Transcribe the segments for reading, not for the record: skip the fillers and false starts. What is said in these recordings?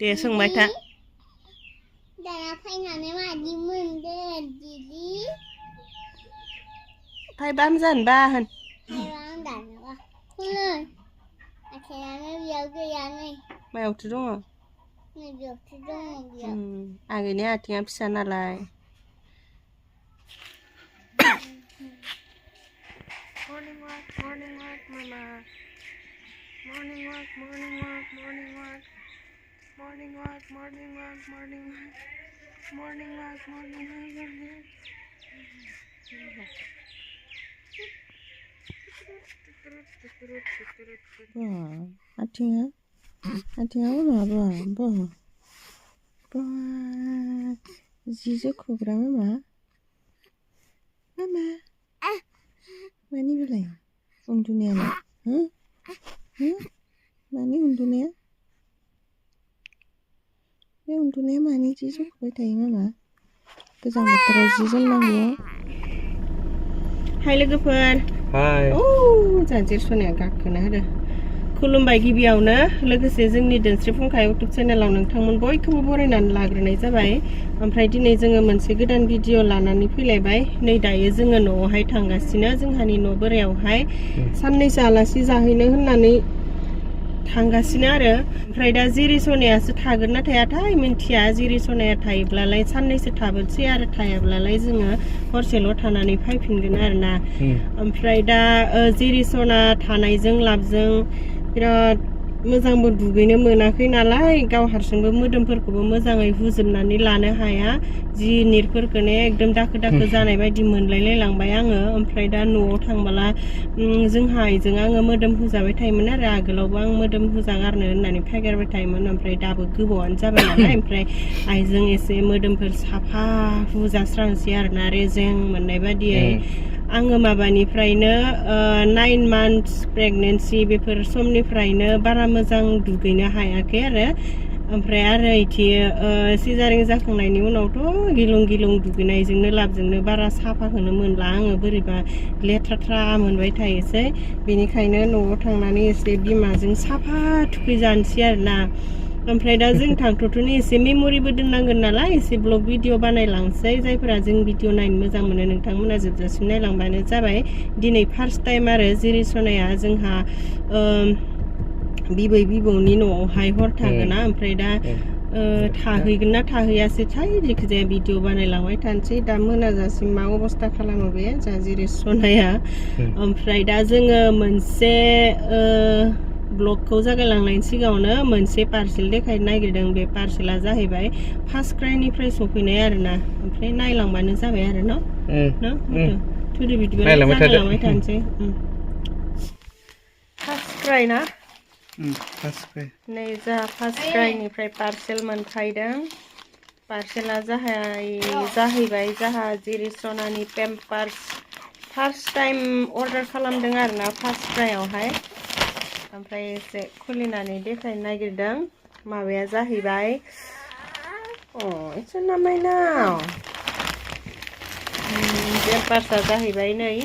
दे सोंबाय था दाना फैनानै मादि मोनदों दिदि फायबाम जानबा होन फायबाम दानोबा खुलुन आथिङानो बेयाव गैया नै मायावथो दङ नै बेयावसो दङ बेयाव आगैनि आथिङा फिसा नालाय Morning walk, mama. Morning walk, morning walk, morning walk. Morning walk, morning walk, morning walk. Morning walk, morning walk, morning walk. Atinga ba. Zizo kubra mama. Mama. Mani bilay. Undunya na. Mani undunya. Be undunya mani zizo kubay tayo mama. Goजां बोथोराव जि जोमनांगौ. हाय लोगोफोर. हाय. जोंहा जेरसनाया गाखोना होदो. खुलुमबाय गिबियावनो लोगोसे जोंनि दोनस्रि फुंखा इउटुब चेनेलाव नोंथांमोन बयखौबो बरायनानै लाग्रोनाय जाबाय. ओमफ्राय दिनै जोङो मोनसे गोदान भिडिअ लानानै फैलायबाय. नै दायो जोङो न'आवहाय थांगासिनो जोंहानि न' बोरायावहाय साननैसो आलासि जाहैनो होननानै थांगासिनो आरो ओमफ्राय दा जेरिसनायासो थागोन ना थायाथाय मिन्थिया जेरिसनाया थायोब्लालाय साननैसो थाबोनसै आरो थायाब्लालाय जोङो हरसेल' थानानै फैफिनगोन आरोना ओमफ्राय दा जेरिसना थानायजों लाबजों बिराद मोजांबो दुगैनो मोनाखै नालाय गाव हारसिंबो मोदोमफोरखौबो मोजाङै हुजोबनानै लानो हाया जि निरफोरखौनो एकदम दाखो दाखो जानाय बायदि मोनलायलायलांबाय आङो ओमफ्राय दा न'आव थांबोला जोंहा आइजों आङो मोदोम हुजाबाय थायोमोन आरो आगोलावबो आं मोदोम हुजागारनो होननानै फैगारबाय थायोमोन ओमफ्राय दाबो गोबावानो जाबाय नालाय ओमफ्राय आइजों एसे मोदोमफोर साफा हुजास्रांसै आरोना रेजें मोननाय बादियै आङो माबानिफ्रायनो 9 months प्रेगनेन्सि बेफोर समनिफ्रायनो बारा मोजां दुगैनो हायाखै आरो ओमफ्राय आरो इदि सिजारिं जाखांनायनि उनावथ' गिलुं गिलुं दुगैनायजोंनो लाबजोंनो बारा साफाखौनो मोनला आङो बोरैबा लेथ्राथ्रा मोनबाय थायोसै बेनिखायनो न'आव थांनानै एसे बिमाजों साफा थुखैजानोसै आरोना ओमफ्राय दा जों थांथ'थ'नि एसे मेम'रिबो दोननांगोन नालाय एसे ब्लग भिडिअ बानायलांसै जायफोरा जों भिडिअ नायनो मोजां मोनो नोंथांमोना जोबजासिम नायलांबानो जाबाय दिनै फार्स्ट टाइम आरो जेरिसनाया जोंहा बिबै बिबौनि न'आवहाय हर थागोना ओमफ्राय दा थाहैगोन ना थाहैयासैथाय जिखिजाया भिडिअ बानायलांबाय थानोसै दा मोनाजासिम मा अबस्था खालामो बे जोंहा जेरिसनाया ओमफ्राय दा जोङो मोनसे ब्लगखौ जागायलांनायनि सिगाङावनो मोनसे पार्सेल देखायनो नागिरदों बे पार्सेला जाहैबाय फार्स्ट क्राइनिफ्राय सफैनाय आरोना ओमफ्राय नायलांबानो जाबाय आरो न' थुदो बिदिबा जागायलांबाय थानोसै फार्स्ट क्राइ ना नै जा फार्स्ट क्राइनिफ्राय पार्सेल मोनफैदों पार्सेला जाहैबाय जाहा जेरिसनानि पेम्पार्स फार्स्ट टाइम अर्डार खालामदों आरोना फार्स्ट क्राइआवहाय ओमफ्राय एसे खुलिनानै देखायनो नागिरदों माबाया जाहैबाय इट्स नामायनाव पेम्पार्सआ जाहैबाय नै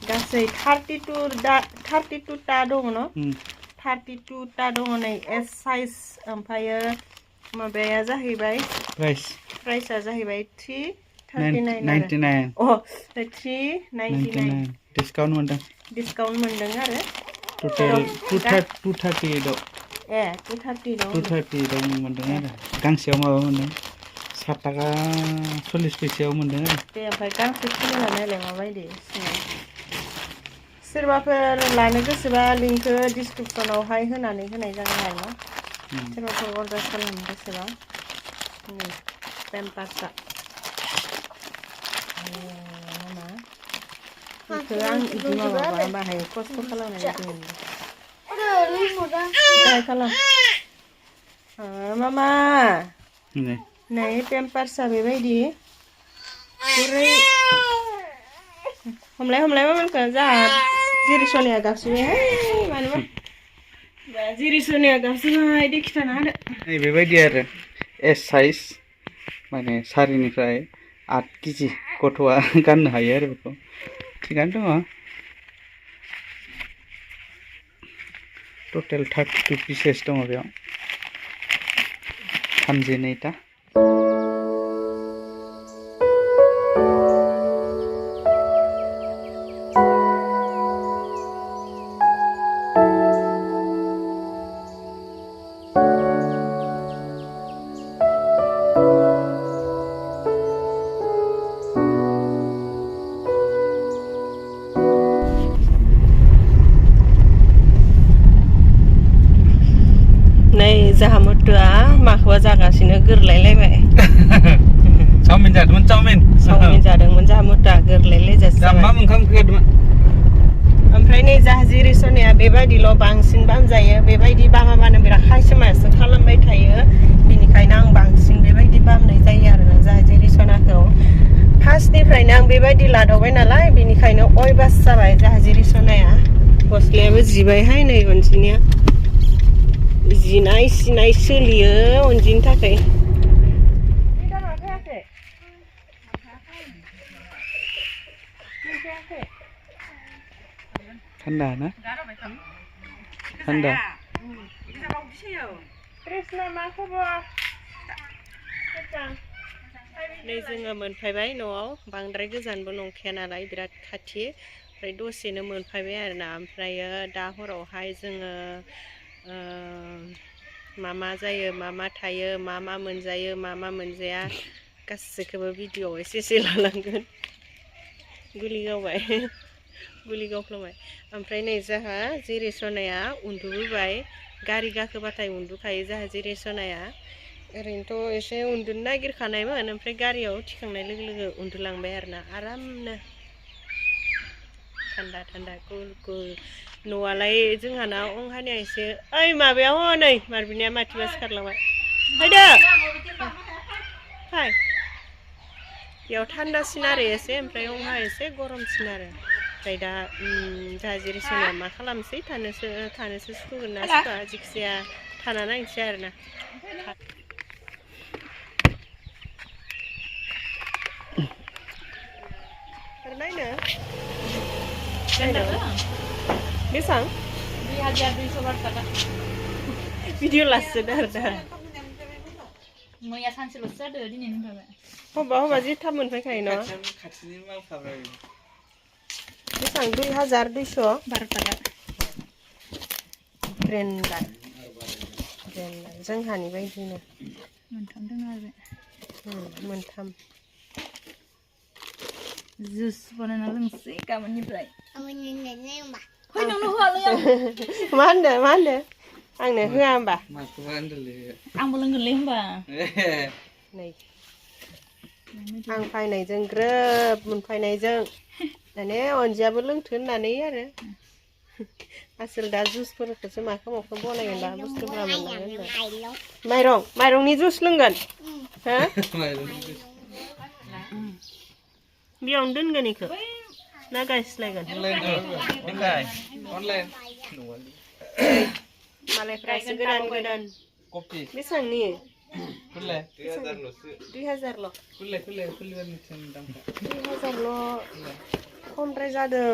गासै 32 टा दङ न 32 टा दङ नै एस साइज ओमफ्रायो माबाया जाहैबाय प्राइसआ जाहैबाय 339 399 डिसकाउन्ट मोनदों आरो टटेल 230 दं 230 मोनदों आरो गांसेयाव माबा मोनदों 7 टाका 40 फैसायाव मोनदों आरो दे ओमफ्राय गांसे खुलिना नायलाय माबायदि सोरबाफोर लानो गोसोबा लिंकखौ डिसक्रिपसनावहाय होनानै होनाय जागोन आरो ना सोरबाफोर अर्डार खालामनो गोसोबा नै पेम्पार्सआ बेखौ आं इदि माबाबा बाहाय खस्थ' खालामनाय ट्राइ खालाम मामा नै पेम्पार्सआ बेबायदि गुरै हमलाय मामाखौ जाहा जेरिसनाया गाबसिबाय मानोबा जेरिसनाया गाबसिबाय दे खिथाना होदो नै बेबायदि आरो एस साइज माने 4निफ्राय 8 केजि गथ'आ गाननो हायो आरो बेखौ थिगानो दङ टटेल 32 पिसेस दङ बेयाव थामजिनै ता नै जाहा मथ'आ माखौबा जागासिनो गोरलायलायबाय चाउमिन जादोंमोन चाउमिन जादोंमोन जाहा मथ'आ गोरलायलायजासे दा मा ओंखाम होदोंमोन ओमफ्राय नै जाहा जिरिसनाया बेबायदिल' बांसिन बामजायो बेबायदि बामाबानो बिराद खायसोमासो खालामबाय थायो बेनिखायनो आं बांसिन बेबायदि बामनाय जायो आरोना जाहा जिरिसनाखौ फार्स्टनिफ्रायनो आं बेबायदि लादावबाय नालाय बेनिखायनो अयबास जाबाय जाहा जिरिसनाया गस्लायाबो जिबायहाय नै अनजिनिया जिनाय सिनाय सोलियो अनजिनि थाखाय थान्दा ना थान्दा नै जोङो मोनफैबाय न'आव बांद्राय गोजानबो नंखाया नालाय बिराद खाथि ओमफ्राय दसेनो मोनफैबाय आरोना ओमफ्रायो दा हरावहाय जोङो मा जायो मा थायो मा मोनजायो मा मोनजाया गासैखौबो भिडिअ'आव एसे लालांगोन गुलि गावफ्लांबाय ओमफ्राय नै जाहा जिरिसनाया उन्दुबोबाय गारि गाखोबाथाय उन्दुखायो जाहा जिरिसनाया ओरैनोथ' एसे उन्दुनो नागिरखानायमोन ओमफ्राय गारियाव थिखांनाय लोगो लोगो उन्दुलांबाय आरोना आरामनो थान्दा कुल न'आलाय जोंहाना अंहानिया एसे ओइ माबायाव नै मारबिनिया माथिबा सिखारलांबाय फैदो फाय बेयाव थान्दासिन आरो एसे ओमफ्राय अंहा एसे गरमसिन आरो ओमफ्राय दा जाहा जिरिसनाया मा खालामसै थानोसो सुखुगोन ना सुखुआ जिखिजाया थाना नायनोसै आरोना नायनो बेसेबां 2200 थाखा भिडिअ लासोदो आरो दा मैया सानसेल'सो जादो दिनैनिफ्राय हबा जि थाब मोनफैखायो न' बेसेबां 2200 12 थाखा ग्रेन्डार जोंहानि बायदिनो मोनथाम दङ आरो मोनथाम जुस बानायना लोंसै गाबोननिफ्राय Ôi नोंनो होआलै आं मा होनदो आंनो होआ होमबा आंबो लोंगोनलै होमबा नै आं फायनायजों ग्रोब मोनफैनायजों माने अनजियाबो लोंथो होननानै आरो आसोल दा जुसफोरखौसो माखौ बनायगोन दा बुस्थुफोरा मोननांगोन माइरंनि जुस लोंगोन हो बेयावनो दोनगोन इखो ना गायस्लायगोन मालायफ्रासो गोदान बेसेबांनि 2000ल' 2000ल' खमद्राय जादों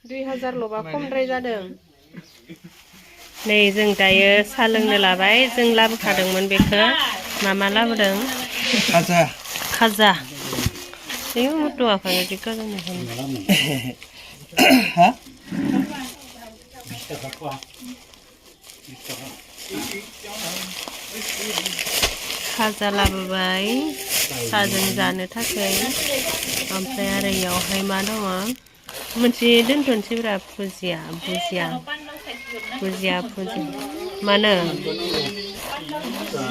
2000ल'बा खमद्राय जादों नै जों दायो साहा लोंनो लाबाय जों लाबोखादोंमोन बेखौ मा लाबोदों खाजा Saya mau doa kalau jika kamu Hah? खाजा लाबोबाय साजों जानो थाखाय ओमफ्राय आरो इयावहाय मा दङ मोनसे दोनथ'नोसै ब्रा भुजिया मानो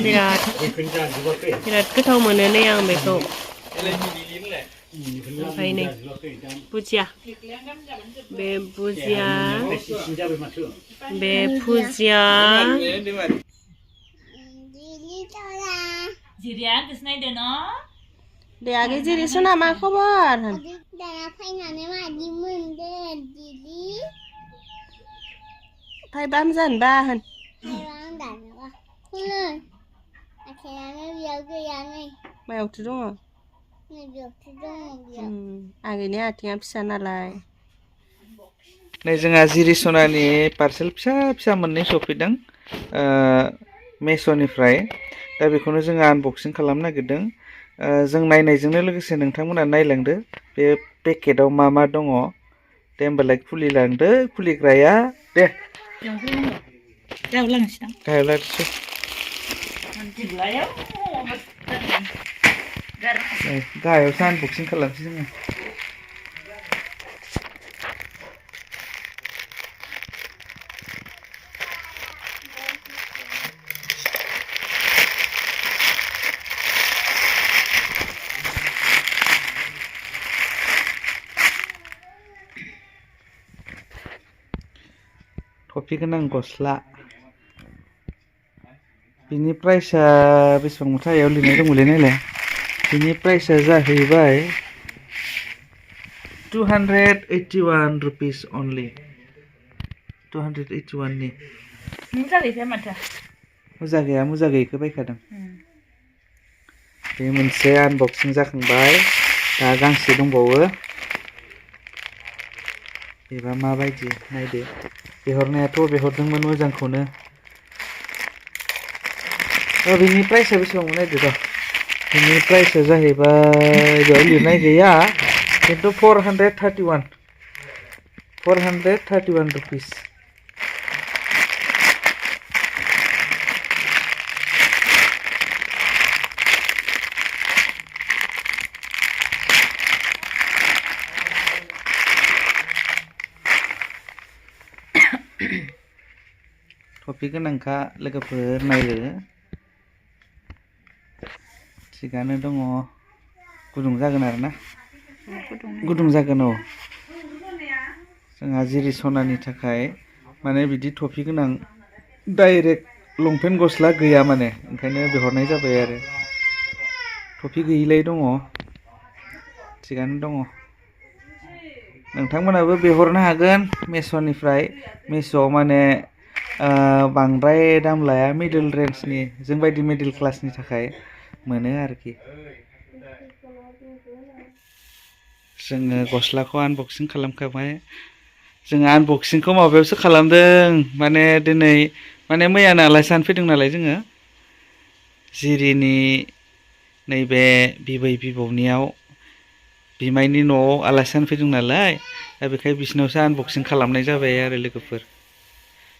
बिराद गोथाव मोनो नै आं बेखौ ओमफ्राय नै भुजिया बे भुजिया जिरिया गोसनायदो न दे आगे जिरिसना मा खबर दाना फैनानै मादि मोनदों दिदि फाय बाम जानबा होन आं दानोबा खुलै आखेनानो बेयाव गैया नै मायावथो दङ नै बेयावसो दङ बेयाव आगैनि आथिङा फिसा नालाय नै जोंहा जिरिसनानि पार्सेल फिसा मोननै सफैदों मेस'निफ्राय दा बेखौनो जोङो आनबक्सिं खालामनो नागिरदों जों नायनायजोंनो लोगोसे नोंथांमोना नायलांदो बे पेकेटाव मा मा दङ दे होमबालाय खुलिलांदो खुलिग्राया दे Jauh lang siya. गाहायाव लादोसै Mantiglayaw. गाहायावसो आनबक्सिं खालामसै जोङो टफि गोनां गस्ला बिनि प्राइसआ बेसेबांथाय आयाव लिरनाय दंमोनलै नायलाय बिनि प्राइसआ जाहैबाय 281 रुपिस only 281 नि Minta lihat mata. मोजां गैया मोजां गैयैखौ बायखादों बे मोनसे आनबक्सिं जाखांबाय दा गांसे दंबावो बेबा माबायदि नायदो बिहरनायाथ' बिहरदोंमोन मोजांखौनो बिनि प्राइसआ बेसेबांमोन नायदो र' बिनि प्राइसआ जाहैबाय बेयाव लिरनाय गैया खिन्थु 431 रुपिस टफि गोनांखा लोगोफोर नायदो थिगानो दङ गुदुं जागोन आरोना गुदुं जागोन औ जोंहा जिरिसनानि थाखाय माने बिदि टफि गोनां डाइरेक्ट लंपेन्ट गस्ला गैया माने ओंखायनो बिहरनाय जाबाय आरो टफि गैयिलाय दङ थिगानो दङ नोंथांमोनाबो बिहरनो हागोन मेस'निफ्राय मेस'आव माने बांद्राय दाम लाया मिडल रेन्जनि जों बायदि मिडल क्लासनि थाखाय मोनो आरोखि जोङो गस्लाखौ आनबक्सिं खालामखाबाय जोङो आनबक्सिंखौ माबायावसो खालामदों माने दिनै माने मैयानो आलासि जानो फैदों नालाय जोङो जिरिनि नैबे बिबै बिबौनियाव बिमायनि न'आव आलासि जानो फैदों नालाय दा बेखाय बिसिनावसो आनबक्सिं खालामनाय जाबाय आरो लोगोफोर